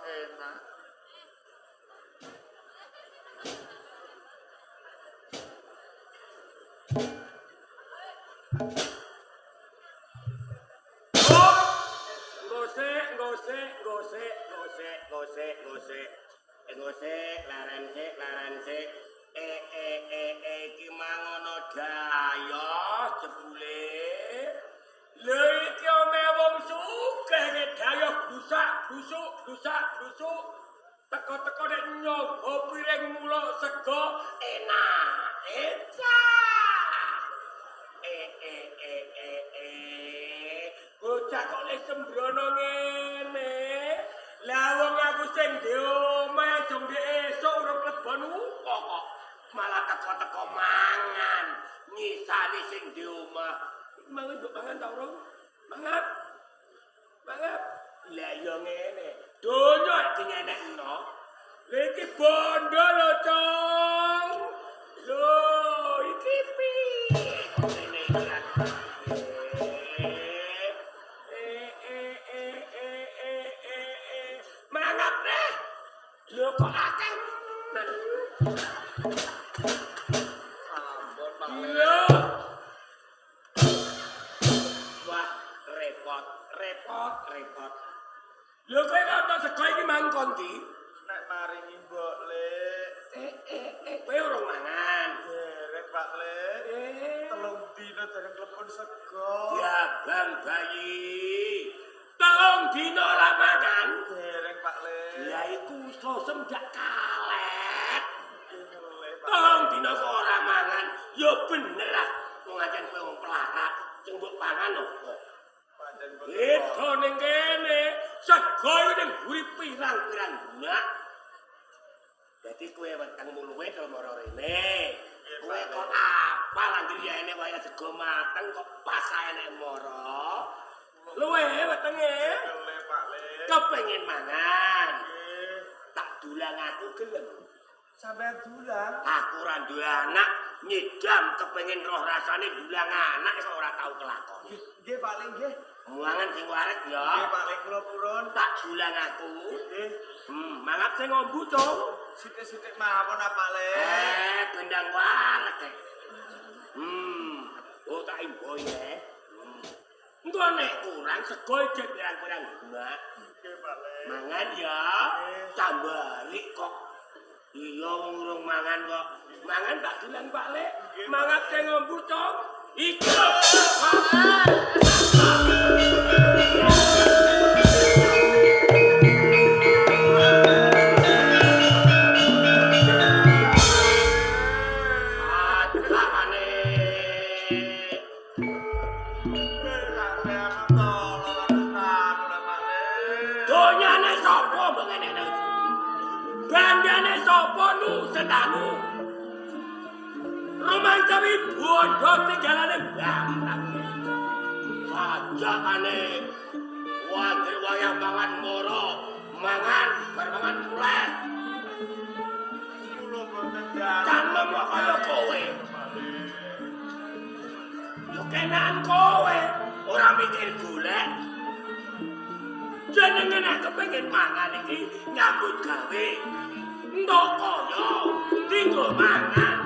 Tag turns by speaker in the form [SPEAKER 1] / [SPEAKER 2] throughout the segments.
[SPEAKER 1] Enak.
[SPEAKER 2] Oh! Gosek, gosek, gosek, gosek, gosek, gosek. Gosek, laren sik, laren sik. Iki mangono dayoh jebule. Lha iki ome wong sugih nek dayoh busak, busuk, busak, busuk. Teko-teko nek nyoba piring muluk sego enak. Enak. Bocah kok le sembrono ngene. Lah wong aku sing di omah jong di esuk urung klebon kok. Malah teko-teko mangan. Nyisani sing di omah. Mangan mbok mangan ta urung? Mangan. Mangan. Lah ya ngene. Donya dingenekno. Lha iki bondo lho, Cong. Lho, iki piye kok ngene iki? Mangap deh. Lho kok akeh men.
[SPEAKER 1] Sampun Pak Le.
[SPEAKER 2] Lho. Wah, repot, repot, repot. Lho kowe kok sego iki mangkon ndi?
[SPEAKER 1] Nek maringi Mbok Le.
[SPEAKER 2] Kowe urung mangan.
[SPEAKER 1] Dereng Pak Le. 3 dina dereng klepon sego.
[SPEAKER 2] Diabang bayi. 3 dina ora mangan.
[SPEAKER 1] Dereng Pak Le.
[SPEAKER 2] Lah iku sosem dak kalet.
[SPEAKER 1] Ngelih Pak.
[SPEAKER 2] 3 dina kok ora mangan. Ya bener ah. Wong ancen kowe wong pelarat, sing mbok pangan opo?
[SPEAKER 1] Pancen boten.
[SPEAKER 2] Beda ning kene, sego iki ning buri pirang-pirang nak. Dadi kowe wetengmu luwe to mara rene. Kowe kok apal anggere ene waya sego mateng kok pas ae nek mara. Luwe wetenge.
[SPEAKER 1] Ngelih Pak Le.
[SPEAKER 2] Kepengin mangan.
[SPEAKER 1] Nggih.
[SPEAKER 2] Tak dulang aku gelem.
[SPEAKER 1] Sampeyan dulang.
[SPEAKER 2] Aku ora duwe anak, nyidam kepengin roh rasane dulang anak kok ora tau kelakon.
[SPEAKER 1] Nggih Pak Le nggih.
[SPEAKER 2] Mangan sing wareg ya.
[SPEAKER 1] Nggih Pak Le kula purun.
[SPEAKER 2] Tak dulang aku.
[SPEAKER 1] Nggih.
[SPEAKER 2] Mangap sing ngombu, Cong.
[SPEAKER 1] Sithik-sithik mawon ah Pak Le.
[SPEAKER 2] Bendang wareg. Oh tak imbo ya. Engko nek kurang sego ijek pirang-pirang nak.
[SPEAKER 1] Nggih Pak Le.
[SPEAKER 2] Mangan ya. Tambalik kok. Iya wong urung mangan kok. Mangan tak dulang Pak Le. Mangap sing ngombu, Cong. Iki lho. Adakane.
[SPEAKER 1] Sampeyan tolong aku lho Pak Le.
[SPEAKER 2] Donyane sapa mbok ngene iki? Bandane sapa nu setanu? Rumangsawi bondo tinggalane bantang. Sajakane wangger wayah mangan moro, mangan bar mangan muleh.
[SPEAKER 1] Kula boten jalan.
[SPEAKER 2] Canem kok kaya kowe. Yo kenaan kowe, ora mikir golek. Jenenge nek kepengin mangan iki nyambut gawe. Entuk kaya dinggo mangan.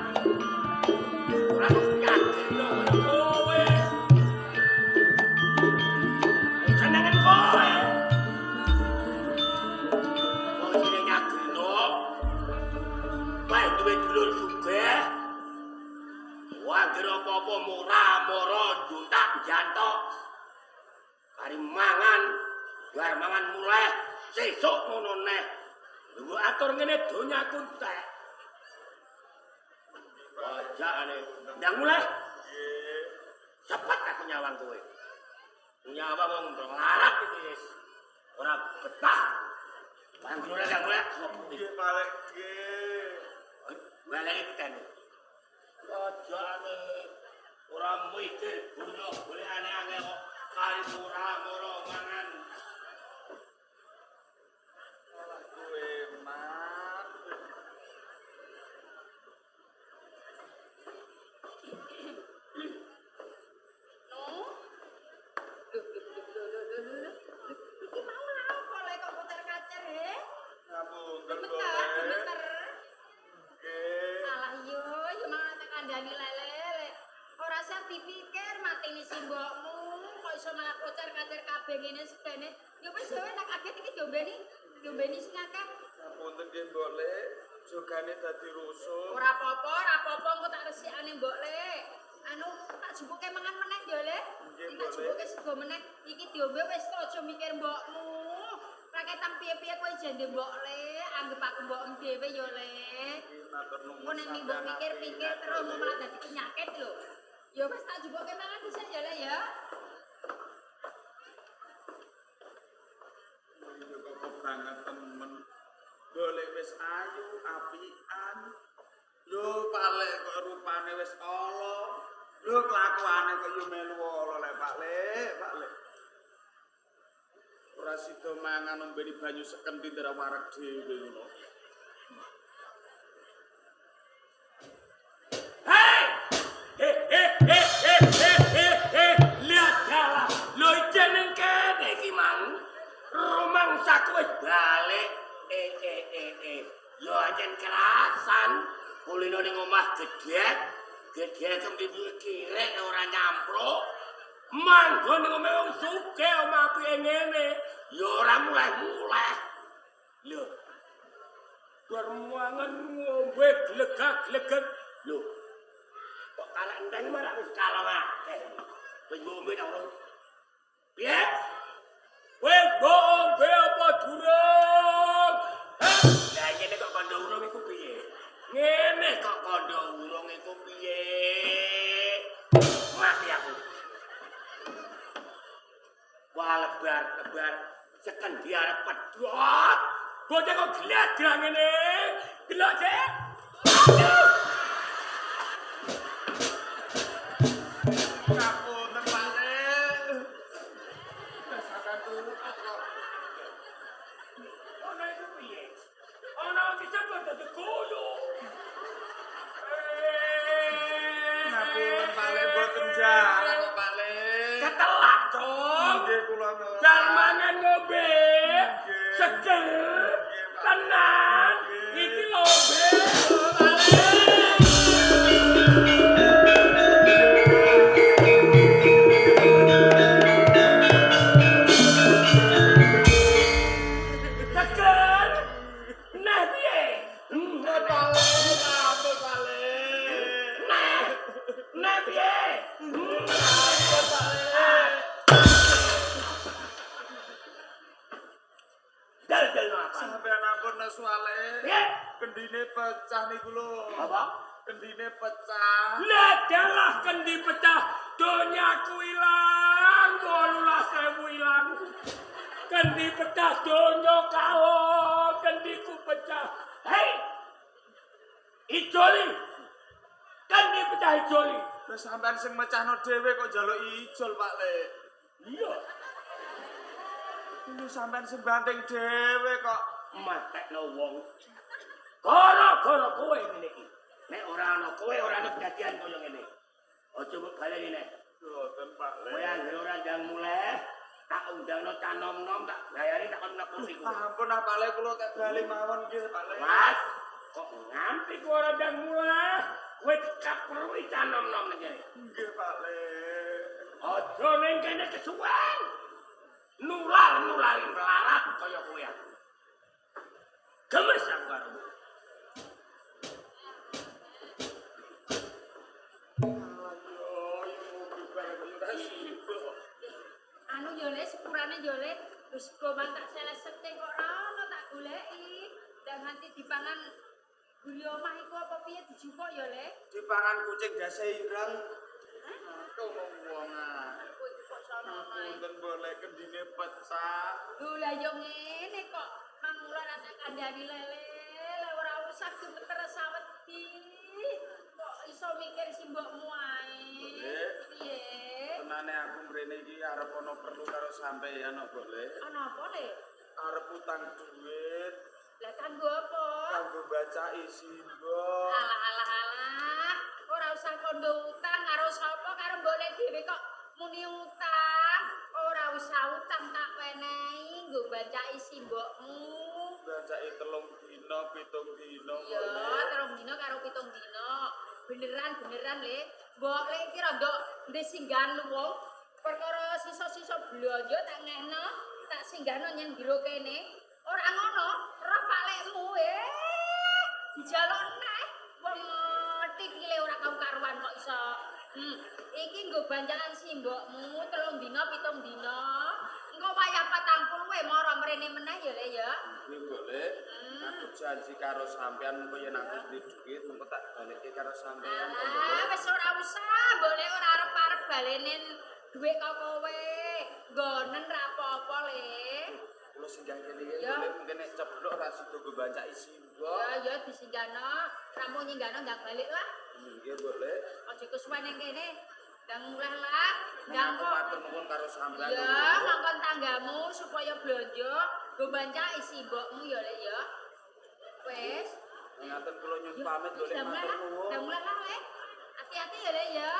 [SPEAKER 2] Ora kok yakin kaya kowe. Jenenge kowe. Wong jenenge nyageno. Wae duwe dulur sugih. Wah, kira apa-apa murah-murah juntak jantok. Kari mangan, bar mangan muleh, sesuk ngono neh. Lho atur ngene donyaku entek. Wajakane ndang muleh.
[SPEAKER 1] Nggih.
[SPEAKER 2] Cepet aku nyawang kowe. Nyawang wong melarat iki wis. Ora betah. Panggone ndang muleh.
[SPEAKER 1] Nggih Pak Le nggih.
[SPEAKER 2] Baleki pitane. Wajakane ora mikir donya golek aneh-aneh kok kali murah-murah mangan.
[SPEAKER 1] Malah kowe mat.
[SPEAKER 3] No. Lho, lho, lho, lho, lho, lho, lho. Iki mau lha apa lek kok puter kacer he? iso malah kocar-kacir kabeh ngene segane. Ya wis ya nek kaget iki diombeni, diombeni sing akeh.
[SPEAKER 1] Ngapunten nggih Mbok Lek, jogane dadi rusuh.
[SPEAKER 3] Ora apa-apa, ora apa-apa engko tak resikane Mbok Lek. Anu tak jupuke mangan meneh ya Le.
[SPEAKER 1] Nggih,
[SPEAKER 3] Tak
[SPEAKER 1] Mbok Lek.
[SPEAKER 3] jupuke sego meneh. Iki diombe wis aja mikir mbokmu. Raketang piye-piye kowe jende Mbok Lek, anggep aku mbokmu dhewe ya Le.
[SPEAKER 1] Nggih, matur nuwun.
[SPEAKER 3] Engko nek mbok pikir-pikir terus engko malah dadi penyakit lho. Ya wis tak jupuke mangan dhisik ya Le ya.
[SPEAKER 1] Iya kok kebanget temen. Golek wis ayu, apian. Lho Pak Lek kok rupane wis ala. Lho kelakuane kok yo melu ala lek Pak Lek, Pak Lek. Ora sida mangan ombeni banyu sekendi ndara wareg dhewe ngono.
[SPEAKER 2] Hei! He he he he he he he. Lihat dalah. Lho jeneng kene iki mang. Rumangsaku wis balik. Eh eh eh eh. Yo ajen kerasan. Kulino ning omah gedhek. Gedhek kempitu kirek ora nyampluk. Manggon ning omah wong sugih omah apike ngene. Yo ora muleh-muleh. Lho. Bar mangan ngombe glegak-glegek. Lho. Kok kalah enteng malah wis kalah akeh. Wis ngombe ta urung? Piye? Wis ngombe apa durung? Heh, lah ngene kok kandha urung iku piye? Ngene kok kandha urung iku piye? Mati aku. Wah lebar-lebar sekendi arep pedhot. Bocah kok gladra ngene. Delok, Cek. Aduh.
[SPEAKER 1] Ngapunten Pak Lek. Sampeyan tutup kok.
[SPEAKER 2] Ana iku piye? Ana disebut dadi koyo.
[SPEAKER 1] Ngapunten Pak Lek mboten jarak kok Pak Lek.
[SPEAKER 2] Ketelak, Cong.
[SPEAKER 1] Nggih kula ngelak.
[SPEAKER 2] Jar mangan ngombe.
[SPEAKER 1] Nggih.
[SPEAKER 2] Seger.
[SPEAKER 1] Nggih, Pak.
[SPEAKER 2] Tenan.
[SPEAKER 1] Nggih.
[SPEAKER 2] Iki lombe. Pak Lek. Seger. Nah piye?
[SPEAKER 1] Pak Lek, ampun Pak Lek.
[SPEAKER 2] Nah. Nah piye?
[SPEAKER 1] Ampun Pak Lek.
[SPEAKER 2] Dal-dal apa?
[SPEAKER 1] Sampeyan ampun nesu Ale.
[SPEAKER 2] Piye?
[SPEAKER 1] Kendine pecah niku lho.
[SPEAKER 2] Apa?
[SPEAKER 1] Kendine pecah.
[SPEAKER 2] Lah dalah kendi pecah, donyaku ilang, 18.000 ilang. Kendi pecah donya kalah, kendiku pecah. Hei! Ijoli. Kendi pecah ijoli.
[SPEAKER 1] Lah sampeyan sing mecahno dhewe kok njaluk ijol Pak Lek.
[SPEAKER 2] Iya,
[SPEAKER 1] Lho sampeyan sing banting dhewe kok.
[SPEAKER 2] matekno wong. Gara-gara kowe ngene iki. Nek ora ana kowe ora ana kejadian kaya ngene. Aja mbok baleni nek.
[SPEAKER 1] Mboten Pak
[SPEAKER 2] Kowe
[SPEAKER 1] Lek.
[SPEAKER 2] anggere ora ndang muleh, tak undangno cah nom-nom tak bayari tak kon mlebu iku.
[SPEAKER 1] Ampun ah Pak Lek kula tak bali mawon nggih Pak Lek.
[SPEAKER 2] Mas, kok nganti kowe ora ndang muleh, kowe dikaprui cah nom-nom ning kene.
[SPEAKER 1] Nggih Pak Lek.
[SPEAKER 2] Aja ning kene kesuwen. Nular-nulari melarat kaya kowe aku. Gemes aku karo kowe.
[SPEAKER 1] Alah yo, yo ngombe bareng yo ora sido.
[SPEAKER 3] Anu yo Le, sepurane yo Le, wis sego mang tak selesete kok ora ono tak goleki. Ndak nganti dipangan guri omah iku apa piye dijupuk ya Le?
[SPEAKER 1] Dipangan kucing dase ireng. Aduh wong wong ah.
[SPEAKER 3] Kowe iki kok sono ae.
[SPEAKER 1] Ampun boleh kendine pecah.
[SPEAKER 3] Lho lah yo ngene kok mangula ra tak kandhani lele, le ora usah gemeter sawedi. Kok iso mikir si mbokmu ae.
[SPEAKER 1] Boleh.
[SPEAKER 3] Piye?
[SPEAKER 1] Tenane aku mrene iki arep ana perlu karo sampeyan kok, Lek.
[SPEAKER 3] Ana apa Le?
[SPEAKER 1] Arep utang duit
[SPEAKER 3] Lah kanggo apa?
[SPEAKER 1] kanggo bacai simbok.
[SPEAKER 3] Alah alah alah, ora usah kondo utang karo sapa karo mbok lek dhewe kok muni utang. Ora usah utang tak wenehi nggo bancaki simbokmu.
[SPEAKER 1] Bacai 3 dina, 7 dina
[SPEAKER 3] Iya,
[SPEAKER 1] kok, Lek.
[SPEAKER 3] 3 dina karo 7 dina. Beneran beneran le. Mbok lek iki rada ndek singgahan luwung. Perkara sisa-sisa blonjo tak ngehno, tak singgahno nyang jero kene. Ora ngono, roh Pak Lekmu dijaluk neh wong tikile ora karuan kok iso. Iki nggo bancakan simbokmu 3 dina 7 dina. Engko wayah 40 kowe mara mrene meneh ya Le ya.
[SPEAKER 1] Nggih, Mbok Le. Aku janji karo sampean engko yen aku duwe duit engko tak balekke karo sampean.
[SPEAKER 3] Ah, wis ora usah, Mbok Le ora arep-arep balenen dhuwit kok kowe. Nggonen ra apa-apa, Le.
[SPEAKER 1] Kula singgah kene iki, Mbok Le, mungkin nek ceblok ora sida nggo bancaki simbok.
[SPEAKER 3] Ya ya disinggahno, rampung nyinggahno ndang balik lah.
[SPEAKER 1] Nggih, Mbok Le.
[SPEAKER 3] Aja kesuwen ning kene. Ndang mulih lah. Ndang
[SPEAKER 1] kok matur nuwun karo sampean.
[SPEAKER 3] Ya, ngongkon tanggamu supaya blonjo nggo bancaki simbokmu ya, Le ya. Wis.
[SPEAKER 1] Ngaten kula nyuwun pamit, Mbok Le, matur nuwun.
[SPEAKER 3] Ndang mulih lah, Le. Hati-hati ya, Le ya.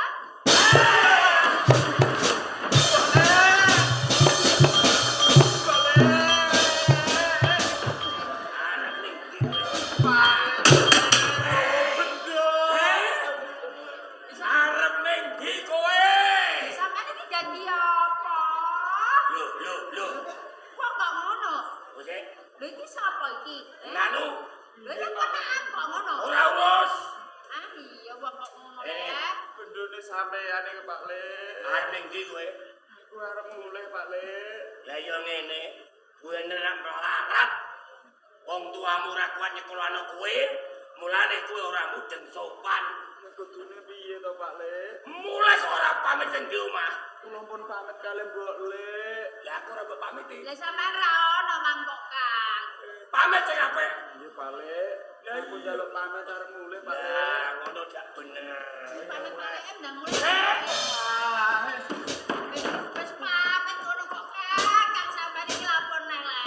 [SPEAKER 1] Sampeyan iki Pak Le.
[SPEAKER 2] Arep ning ndi kowe?
[SPEAKER 1] Aku arep mulih Pak Le.
[SPEAKER 2] Lah ya ngene, kowe nek melarat. Wong tuamu ora kuat nyekolahno kowe, mulane kowe ora mudeng sopan.
[SPEAKER 1] Kudune piye to Pak Le?
[SPEAKER 2] Mulih ora pamit sing di omah.
[SPEAKER 1] Kula pun pamit kali Mbok Le.
[SPEAKER 2] Lah aku ora mbok pamiti.
[SPEAKER 3] Lah sampean ra ono mangkok Kang.
[SPEAKER 2] Pamit sing apik.
[SPEAKER 1] Nggih Pak Le. Aku njaluk pamit arep mulih Pak Le.
[SPEAKER 2] Lah ngono dak bener.
[SPEAKER 3] Pamit Pak Le ndang mulih. Wis pamit ngono kok Kang, Kang sampean iki lapor neh le.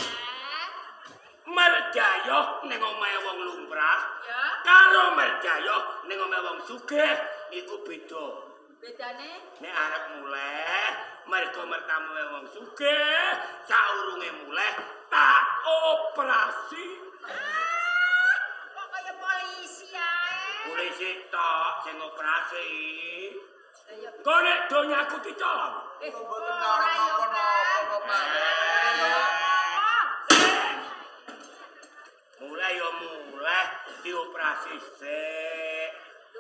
[SPEAKER 2] Merjayoh ning omahe wong lumrah.
[SPEAKER 3] Ya.
[SPEAKER 2] Karo merjayoh ning omahe wong sugih iku beda.
[SPEAKER 3] Bedane?
[SPEAKER 2] Nek arep mulih, mergo mertamu wong sugih, saurunge mulih tak operasi.
[SPEAKER 3] Kok kaya polisi ae.
[SPEAKER 2] Polisi tok sing operasi. Kok nek donyaku dicolong?
[SPEAKER 1] Mboten ora napa-napa kok Pak.
[SPEAKER 2] Mulai yo mulai dioperasi sik.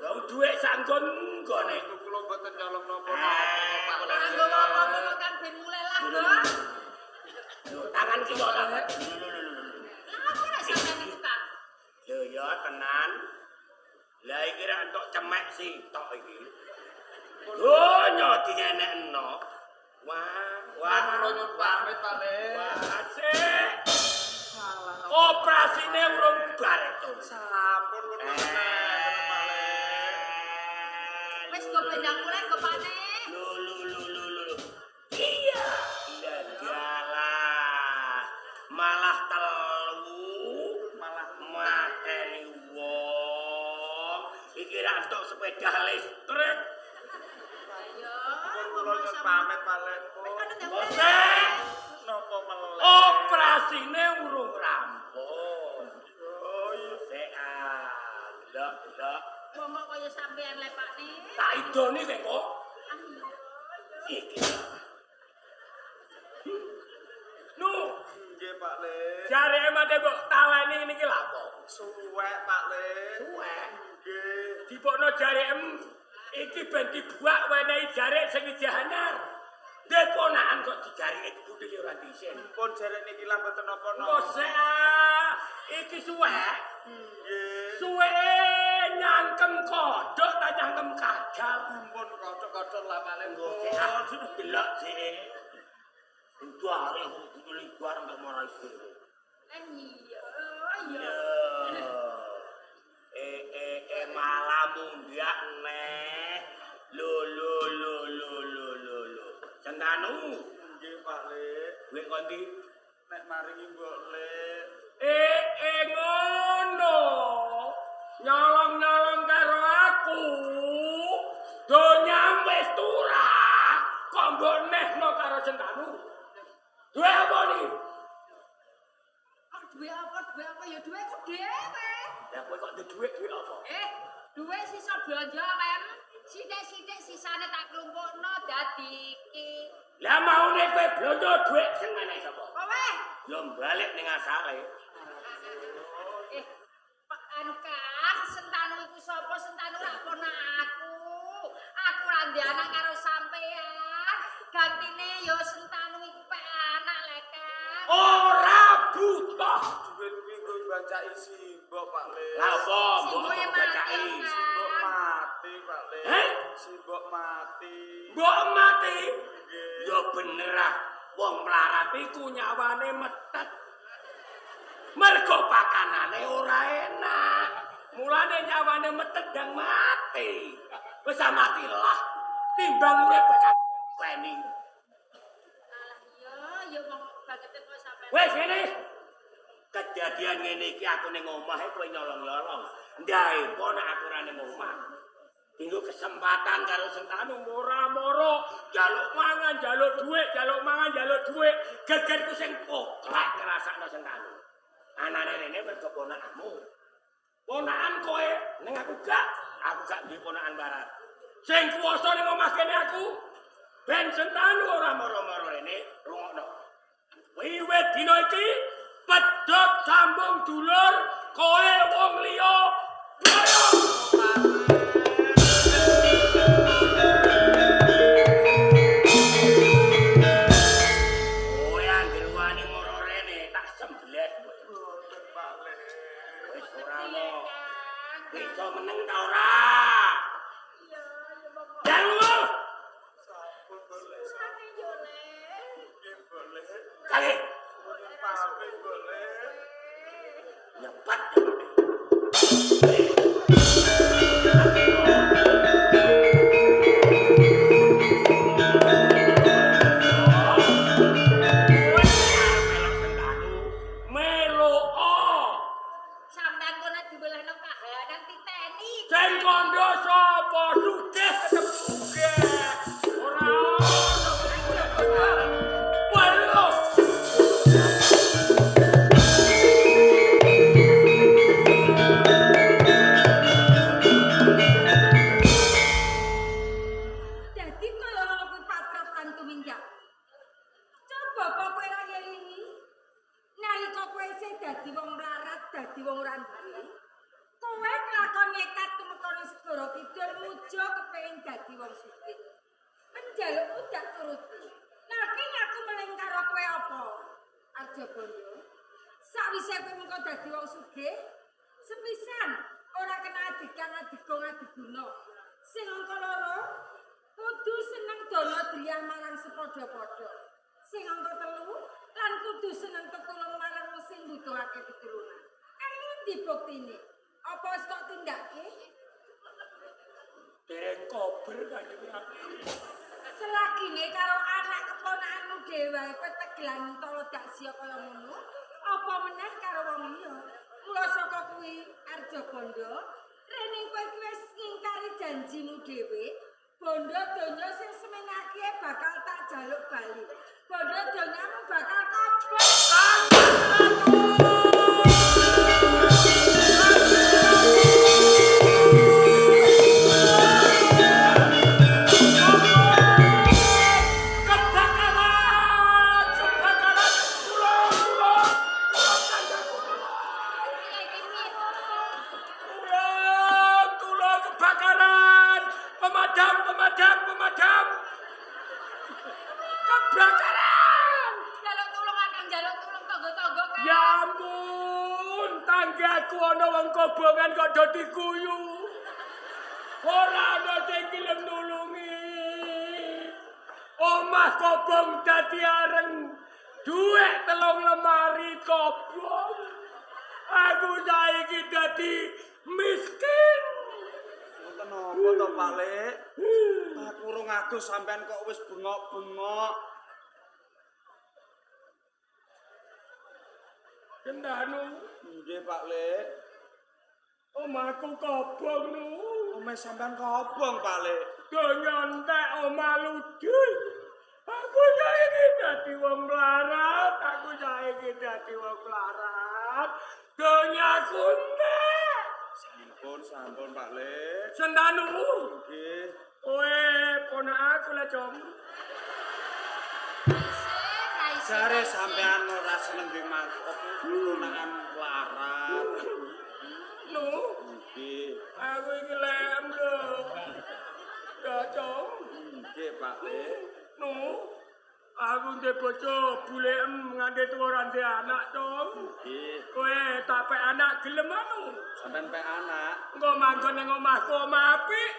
[SPEAKER 2] Lha dhuwit sak nggon-nggone.
[SPEAKER 1] Kula mboten nyolong napa-napa Pak.
[SPEAKER 3] Ora nggawa apa-apa kan ben mulai lah, Mbok.
[SPEAKER 2] Lho tangan ki kok lho.
[SPEAKER 3] Lah apa nek sampean iku, Kang?
[SPEAKER 2] Lho ya tenan. Lah iki ra entuk cemek sitok iki. Donya dingenekno. Wah, wah
[SPEAKER 1] kula nyuwun pamit Pak Le.
[SPEAKER 2] Wah, asik. Operasine urung bar to.
[SPEAKER 1] Sampun pun mboten Pak Le.
[SPEAKER 3] Wis go bendang mulai go Pakne.
[SPEAKER 2] Lho lho lho lho lho. Iya, dalah. Malah telu,
[SPEAKER 1] malah
[SPEAKER 2] mateni wong. Iki ra entuk sepeda listrik.
[SPEAKER 3] Ayo,
[SPEAKER 1] kula nyuwun pamit Pak Le. Napa meleh?
[SPEAKER 2] Operasine urung rampung.
[SPEAKER 1] Oh iya.
[SPEAKER 2] Sik ah, lho lho.
[SPEAKER 3] Wong kok kaya sampean le Pakne.
[SPEAKER 2] Tak idoni kowe kok. Iki. Nu,
[SPEAKER 1] Nggih Pak Le.
[SPEAKER 2] jareke mate mbok taleni ngene iki lha apa?
[SPEAKER 1] Suwek Pak Le.
[SPEAKER 2] Suwek.
[SPEAKER 1] Nggih.
[SPEAKER 2] Dipokno jareke iki ben dibuak wenehi jarek sing ijeh anyar. Ndek ponakan kok dijareke dibudhili ora diisen.
[SPEAKER 1] Pun jarek niki lah mboten napa-napa.
[SPEAKER 2] Engko sik ah, iki suwek.
[SPEAKER 1] Nggih.
[SPEAKER 2] Suweke nyangkem kodhok ta nyangkem kadal.
[SPEAKER 1] Ampun kodhok-kodhok lah Pak Le.
[SPEAKER 2] Engko sik ah, delok sik. Jare aku kudu bareng kok marai sik.
[SPEAKER 3] Iya, iya.
[SPEAKER 2] Malah mundak neh. Lho lho lho lho lho lho lho. Sentanu.
[SPEAKER 1] Nggih Pak Le.
[SPEAKER 2] Duit kondi
[SPEAKER 1] nek maringi Mbok Le.
[SPEAKER 2] Ngono. Nyolong-nyolong karo aku. Donya wis turah. Kok mbok nehno karo Sentanu? Duit apa niki?
[SPEAKER 3] Oh, duit apa? Duit apa? Ya duitku dhewe.
[SPEAKER 2] Lah kowe kok duwe duit apa?
[SPEAKER 3] Duit sisa blanja, Mem. Sithik-sithik sisane tak klumpukno dadi iki.
[SPEAKER 2] Lah maune Umpamane kowe blonjo dhuwit sing menehi sapa?
[SPEAKER 3] Kowe.
[SPEAKER 2] Ya balik ning asale.
[SPEAKER 3] Pak anu Kang, Sentanu iku sapa? Sentanu rak ponak aku. Aku ora ndek anak karo sampean. Gantine ya Sentanu iku pek anak lek Kang.
[SPEAKER 2] Ora butuh.
[SPEAKER 1] Duit kuwi nggo bacai simbok Pak Le.
[SPEAKER 2] Lah apa mbok
[SPEAKER 3] Simboke
[SPEAKER 2] bacai?
[SPEAKER 3] mati,
[SPEAKER 1] Simbok mati Pak Le.
[SPEAKER 2] Heh?
[SPEAKER 1] Simbok mati.
[SPEAKER 2] Mbok mati.
[SPEAKER 1] Nggih.
[SPEAKER 2] Ya bener ah. Wong melarat iku nyawane metet. Mergo pakanane ora enak. Mulane nyawane metet dan mati. Wis ah matilah. Timbang urip bakal weni.
[SPEAKER 3] Alah iya, ya wong bangete kok sampean.
[SPEAKER 2] Wis ngene. Kejadian ngene iki aku ning omah kowe nyolong-nyolong. Ndae apa nek aku ora ning omah. Dinggo kesempatan karo Sentanu moro-moro jaluk mangan, jaluk dhuwit, jaluk mangan, jaluk dhuwit. Gegerku sing poklek ngrasakno Sentanu. Anane rene mergo ponakanmu. Ponakan kowe ning aku gak duwe ponakan barat. Sing kuwasa ning omah kene aku. Ben Sentanu ora moro-moro rene, rungokno. Wiwit dina iki pedhot sambung dulur kowe wong liya boyong. Kowe anggere wani moro rene tak sembelih kowe.
[SPEAKER 1] Boten Pak Le.
[SPEAKER 2] Wis ora ono.
[SPEAKER 3] Kang.
[SPEAKER 2] Iso meneng ta ora?
[SPEAKER 3] Iya, ya wong kok.
[SPEAKER 2] Jangan.
[SPEAKER 1] Sampun boleh.
[SPEAKER 3] Surane yo le.
[SPEAKER 1] Nggih boleh.
[SPEAKER 2] Kali
[SPEAKER 1] Boten pamit boleh.
[SPEAKER 2] nyepat. Melo o.
[SPEAKER 3] Sampean kono diwelehno kahanan titeni.
[SPEAKER 2] Sing kandha sapa sugih tetep sugih. Ora ono Welo.
[SPEAKER 4] Dadi kaya ngono kuwi patrap lan tumindak. Coba apa kowe ora ngelingi? Nalika kowe isih dadi wong mlarat, dadi wong ora duwe. Kowe kelakon nekat tumeka ning segara kidul muja kepengin dadi wong sugih. Penjalukmu dak turuti. Nanging aku meling karo kowe apa? Arjabanda. Sawise kowe mengko dadi wong sugih, sepisan ora kena adikan adigong adiguna. Sing angka loro, kudu seneng dana driyah marang sepadha-padha. Sing angka telu, lan kudu seneng tetulung marang wong sing mbutuhake pitulungan. Endi buktine? Apa wis kok tindake?
[SPEAKER 2] Dereng kober kanjeng aku.
[SPEAKER 4] Selagine karo anak keponakanmu dhewe wae kowe tegelan tala dak sia kaya ngono, apa meneh karo wong liya? Mula saka kuwi Arjabanda, rene kowe iki wis ngingkari janjimu dhewe, bondo donya sing semenake bakal tak jaluk bali. Bondo donyamu bakal kobong.
[SPEAKER 2] Kebakaran! Kebakaran! Tulung, tulung! Tulung tanggaku,
[SPEAKER 3] Piye iki piye?
[SPEAKER 2] tulung, tulung kebakaran! Pemadam, pemadam, pemadam! Kebakaran!
[SPEAKER 3] Jaluk tulung Akang, jaluk tulung tangga-tangga Kang.
[SPEAKER 2] Ya ampun, tanggaku ana wong kobongan kok do diguyu. Ora ana sing gelem nulungi. Omah kobong dadi areng. Duit 3 lemari kobong. Aku saiki dadi miskin.
[SPEAKER 1] Wonten apa to Pak Le? Aku urung adus sampean kok wis bengok-bengok.
[SPEAKER 2] Kendanu,
[SPEAKER 1] Nggih Pak Le.
[SPEAKER 2] omahku kobong nu.
[SPEAKER 1] Omah sampean kobong Pak Le.
[SPEAKER 2] Do nyontek omah ludul. Aku saiki dadi wong melarat, aku saiki dadi wong melarat. Donyaku entek.
[SPEAKER 1] Sampun, sampun Pak Le.
[SPEAKER 2] Sendanu.
[SPEAKER 1] Nggih.
[SPEAKER 2] Kowe ponak aku lah, Jom.
[SPEAKER 1] Jare sampean ora seneng di mangkok ponakan larat.
[SPEAKER 2] Nu,
[SPEAKER 1] nggih.
[SPEAKER 2] Aku iki lem lho. Ya, Cong.
[SPEAKER 1] Nggih, Pak Le.
[SPEAKER 2] Nu, aku ndek bojo bulekem nganti tuwa ora ndek anak, Cong.
[SPEAKER 1] Nggih.
[SPEAKER 2] Kowe tak pek anak gelem anu.
[SPEAKER 1] Sampean pek anak.
[SPEAKER 2] Engko manggon ning omahku omah apik.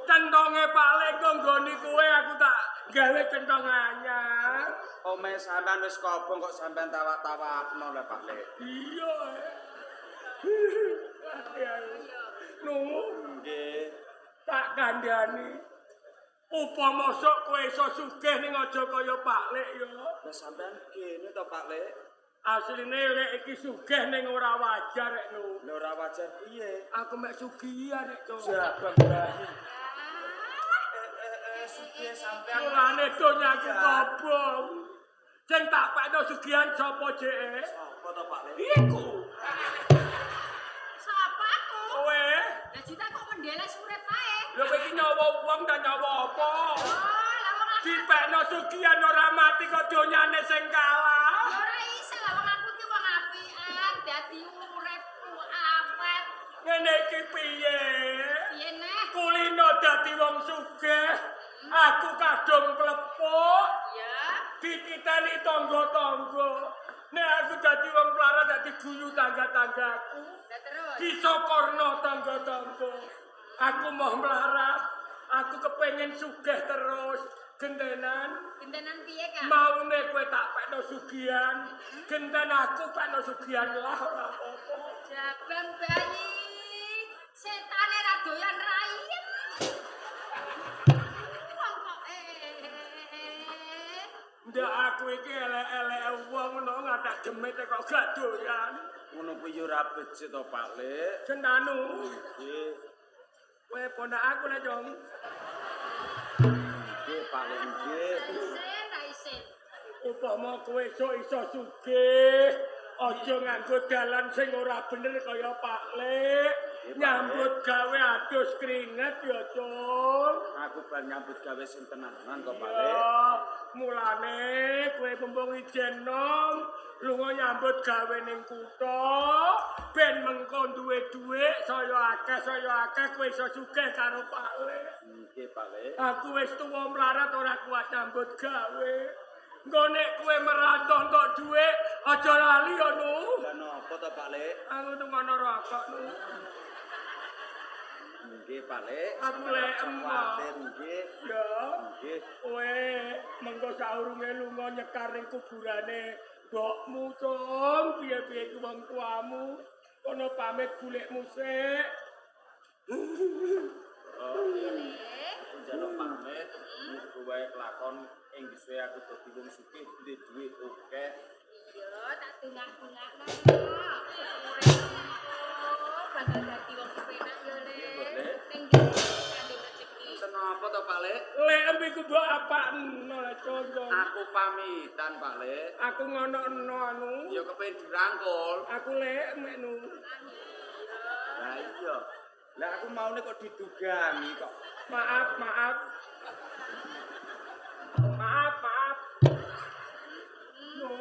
[SPEAKER 2] Centonge Pak Le engko nggoni kowe aku tak gawe centong anyar.
[SPEAKER 1] Omahe sampean wis kobong kok sampean tawak-tawakno lho Pak Le.
[SPEAKER 2] Iya. Nu,
[SPEAKER 1] nggih.
[SPEAKER 2] Tak kandhani. Upama sok kowe iso sugih ning aja kaya Pak Lek ya.
[SPEAKER 1] Lah sampean kene to Pak Lek?
[SPEAKER 2] Asline lek iki sugih ning ora wajar rek nu.
[SPEAKER 1] Lha ora wajar piye?
[SPEAKER 2] Aku mek sugihan rek to.
[SPEAKER 1] Jabang bayi. Sugih sampean.
[SPEAKER 2] Mulane donyaku kobong. Sing tak pekno sugihan sapa jeke?
[SPEAKER 1] Sapa to Pak Lek?
[SPEAKER 2] Iku.
[SPEAKER 3] Sapa aku?
[SPEAKER 2] Kowe.
[SPEAKER 3] Lah juta kok mendeles urip ae.
[SPEAKER 2] Lho kowe iki nyawa wong ta nyawa apa?
[SPEAKER 3] Oh, lah wong aku.
[SPEAKER 2] Dipekno sugihan ora mati kok donyane sing kalah.
[SPEAKER 3] Ora iso lah wong aku ki wong apian, dadi uripku awet.
[SPEAKER 2] Ngene iki piye?
[SPEAKER 3] Piye neh?
[SPEAKER 2] Kulino dadi wong sugih, aku kadung klepuk.
[SPEAKER 3] Ya.
[SPEAKER 2] Dititeni tangga-tangga. Nek aku dadi wong mlarat dadi guyu tangga-tanggaku.
[SPEAKER 3] Lah terus.
[SPEAKER 2] Disokorno tangga-tangga. Aku mau mlarat, aku kepengin sugih terus. Gentenan.
[SPEAKER 3] Gentenan piye, Kak?
[SPEAKER 2] Maune kowe tak pekno sugihan. Genten aku pekno sugihan lah ora apa-apa.
[SPEAKER 3] Jabang bayi. Setane ra doyan rayen. Wong kok
[SPEAKER 2] Ndak aku iki elek-eleke wong ngono ngatak demit kok gak doyan.
[SPEAKER 1] Ngono kuwi yo ora becik to Pak Lek.
[SPEAKER 2] Sentanu.
[SPEAKER 1] Nggih.
[SPEAKER 2] Kowe pondak aku lho, Jong.
[SPEAKER 1] Nggih, Pak Lek nggih.
[SPEAKER 3] Isin, ra isin.
[SPEAKER 2] Upama kowe iso iso sugih, aja nganggo dalan sing ora bener kaya Pak Lek. Nyambut gawe adus keringet ya, Cung.
[SPEAKER 1] Aku bar nyambut gawe sing tenanan kok Pak Lek.
[SPEAKER 2] Ya, mulane kowe mumpung ijen nom, lunga nyambut gawe ning kutha, ben mengko duwe dhuwit saya akeh kowe iso sugih karo Pak Lek.
[SPEAKER 1] Nggih, Pak Lek.
[SPEAKER 2] Aku wis tuwa mlarat ora kuat nyambut gawe. Engko nek kowe merantau entuk dhuwit, aja lali ya, Nu.
[SPEAKER 1] Lah napa to Pak Lek?
[SPEAKER 2] Aku tungono rokok, Nu.
[SPEAKER 1] Nggih, Pak Lek.
[SPEAKER 2] Aku lek
[SPEAKER 1] kuwatir nggih.
[SPEAKER 2] Ya.
[SPEAKER 1] Nggih.
[SPEAKER 2] Kowe mengko saurunge lunga nyekar ning kuburane mbokmu, Cung. Piye-piye iki wong tuamu. Kono pamit bulikmu sik.
[SPEAKER 1] Oh,
[SPEAKER 3] Piye, Lek?
[SPEAKER 1] aku njaluk pamit. Muga wae kelakon ing disuwe aku dadi wong sugih duwe dhuwit akeh.
[SPEAKER 3] Iya, tak dongak-dongakno. Uripku bakal dadi wong kepenak ya, Lek. Ning ndi kandung rezeki.
[SPEAKER 1] Wonten napa to Pak Lek?
[SPEAKER 2] Lek iku mbok apakno lho, Cung.
[SPEAKER 1] Aku pamitan Pak Lek.
[SPEAKER 2] Aku ngono-ono anu.
[SPEAKER 1] Ya kepengin dirangkul.
[SPEAKER 2] Aku lek mek nu.
[SPEAKER 1] Lah iya. Lah aku maune kok didugani kok.
[SPEAKER 2] Maaf, maaf. Maaf, maaf. Nu.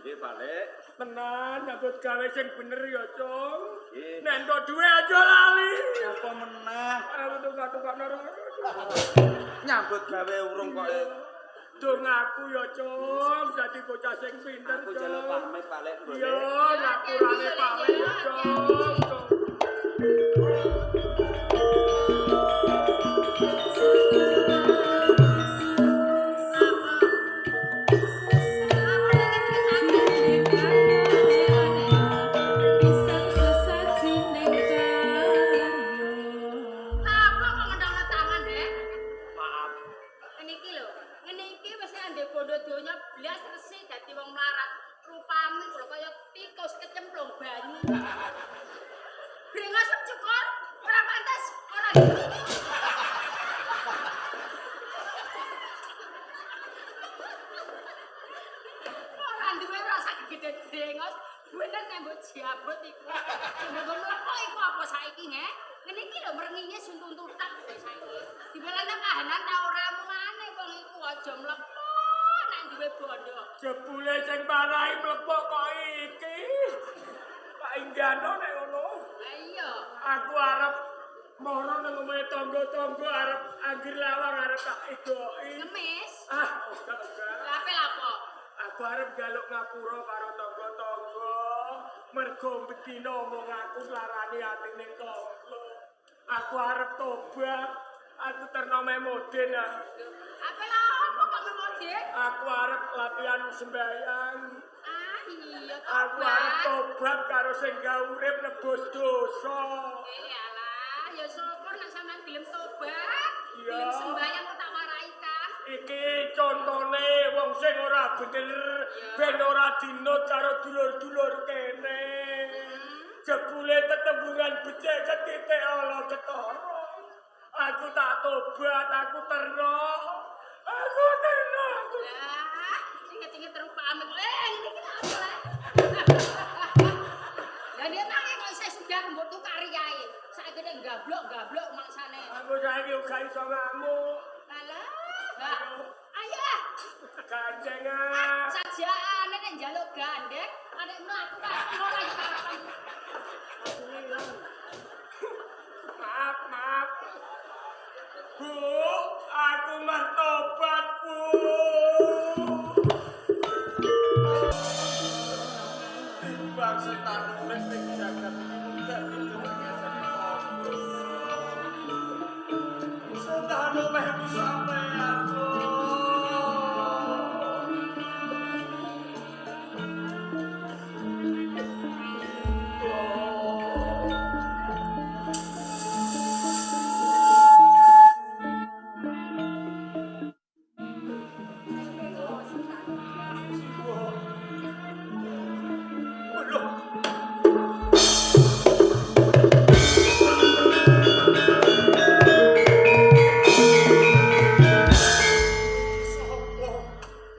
[SPEAKER 1] Nggih Pak Lek.
[SPEAKER 2] Tenan nyambut gawe sing bener ya, Cung.
[SPEAKER 1] Nggih.
[SPEAKER 2] Nek entuk duwe aja lali.
[SPEAKER 1] Apa meneh
[SPEAKER 2] Aku tukak-tukakno rokok.
[SPEAKER 1] nyambut gawe urung kok.
[SPEAKER 2] Dung aku ya, Cung, dadi bocah sing pinter,
[SPEAKER 1] Aku njaluk
[SPEAKER 2] Cung.
[SPEAKER 1] pamit Pak Lek
[SPEAKER 2] Iya,
[SPEAKER 1] boleh.
[SPEAKER 2] ngapurane Pak Lek, Cung. Cung.
[SPEAKER 3] Apa kok ngendongno tangan, Dek?
[SPEAKER 2] Maaf.
[SPEAKER 3] Ngene iki lho, ngene iki wis ndek bondo donya blas resik dadi wong mlarat. Rupamu iku lho kaya tikus kecemplung banyu. Brengos cukur, ora pantes, ora. Ora duwe rasa gede brengos, bener nek mbok jabut iku. Ngono kok iku apa saiki, nge? Ngene iki lho merenginge suntuntut tak saiki. Diwelane kahanan ta ora mulane wong iku aja mlepon. nek duwe bondo.
[SPEAKER 2] Jebule sing marahi mlebok kok iki. Pak Inggano nek ngono.
[SPEAKER 3] Lah iya.
[SPEAKER 2] Aku arep moro nang omahe tangga-tangga arep anggir lawang arep tak egoki.
[SPEAKER 3] Ngemis.
[SPEAKER 2] Ah, ora ora.
[SPEAKER 3] Lah ape lapo?
[SPEAKER 2] Aku arep njaluk ngapura karo tangga-tangga. Mergo bedina omong aku larani atine tangga. Aku arep tobat. Aku terno memodin.
[SPEAKER 3] Ape lapo kok memodin?
[SPEAKER 2] Aku arep latihan sembayang.
[SPEAKER 3] Ah iya
[SPEAKER 2] Aku arep tobat karo sing gawe urip nebus dosa.
[SPEAKER 3] Alah, ya syukur nek sampean gelem tobat,
[SPEAKER 2] Iya.
[SPEAKER 3] gelem sembayang kok tak warai kan.
[SPEAKER 2] Iki contone wong sing ora bener ben ora dinut karo dulur-dulur kene. Jebule tetembungan becik ketitik ala ketara. Aku tak tobat, aku terno. Aku terno.
[SPEAKER 3] Lah, inget-inget rupane kok. Ngene iki apa lah? Lah dia tangi kok isih sugih mbok tukari ae. Saiki nek gablok-gablok mangsane.
[SPEAKER 2] Aku saiki uga iso ngamuk.
[SPEAKER 3] Alah, ayo ah.
[SPEAKER 2] Gandengan.
[SPEAKER 3] Ah, sajaane nek njaluk gandeng, nek mlaku karo ora ya karepan.
[SPEAKER 2] Maaf, maaf. Bu, aku mah tobat, Bu.
[SPEAKER 1] Timbang Sentanu urip ing jagat iki mung dadi jenenge tangga. Sentanu meh sampeyan, Bu.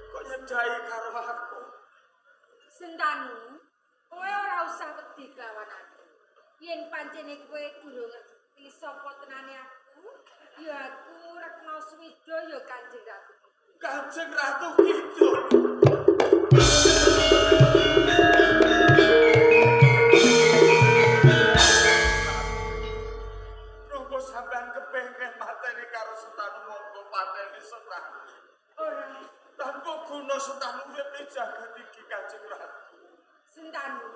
[SPEAKER 1] Kok nyedai karo aku?
[SPEAKER 4] Sentanu, kowe ora usah wedi kelawan aku. Yen pancene kowe durung ngerti sapa tenane aku, ya aku Rekna Swida ya Kanjeng Ratu.
[SPEAKER 1] Kanjeng Ratu Kidul. Nunggu sampean kepengen mateni karo Sentanu monggo pateni Sentanu.
[SPEAKER 4] Ora,
[SPEAKER 1] Tanpa guna Sentanu urip ing jagat iki Kanjeng Ratu.
[SPEAKER 4] Sentanu,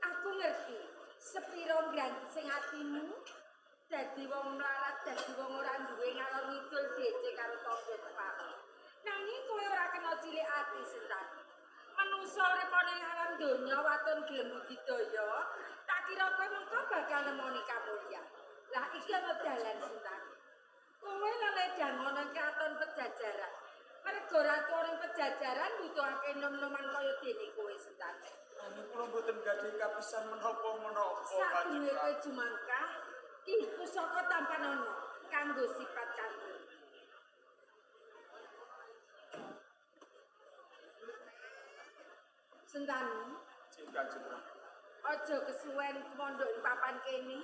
[SPEAKER 4] aku ngerti sepiro sing atimu dadi wong mlarat, dadi wong ora duwe ngalor ngidul dece karo tangga teparo. Nanging kowe ora kena cilik ati Sentanu. Manusa urip ana ing alam donya waton gelem budidaya, tak kira kowe mengko bakal nemoni kamulyan. Lah iki ana dalan Sentanu. Kowe leledang ana ing kraton Pejajaran. Mergo ratu ana ing Pejajaran butuhake nom-noman kaya dene kowe Sentanu.
[SPEAKER 1] Nanging kula mboten gadhahi kapisan menapa-menapa Kanjeng
[SPEAKER 4] Sadurunge kowe
[SPEAKER 1] Ratu.
[SPEAKER 4] jumangkah, ki pusaka tampanana kanggo sifat kanggo. Sentanu,
[SPEAKER 1] Kanjeng Ratu.
[SPEAKER 4] aja kesuwen mondok ing papan kene,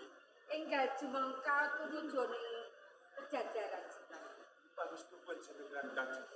[SPEAKER 4] enggal jumangkah tumuju ing Pejajaran Sentanu.
[SPEAKER 1] Pangestu panjenengan Kanjeng.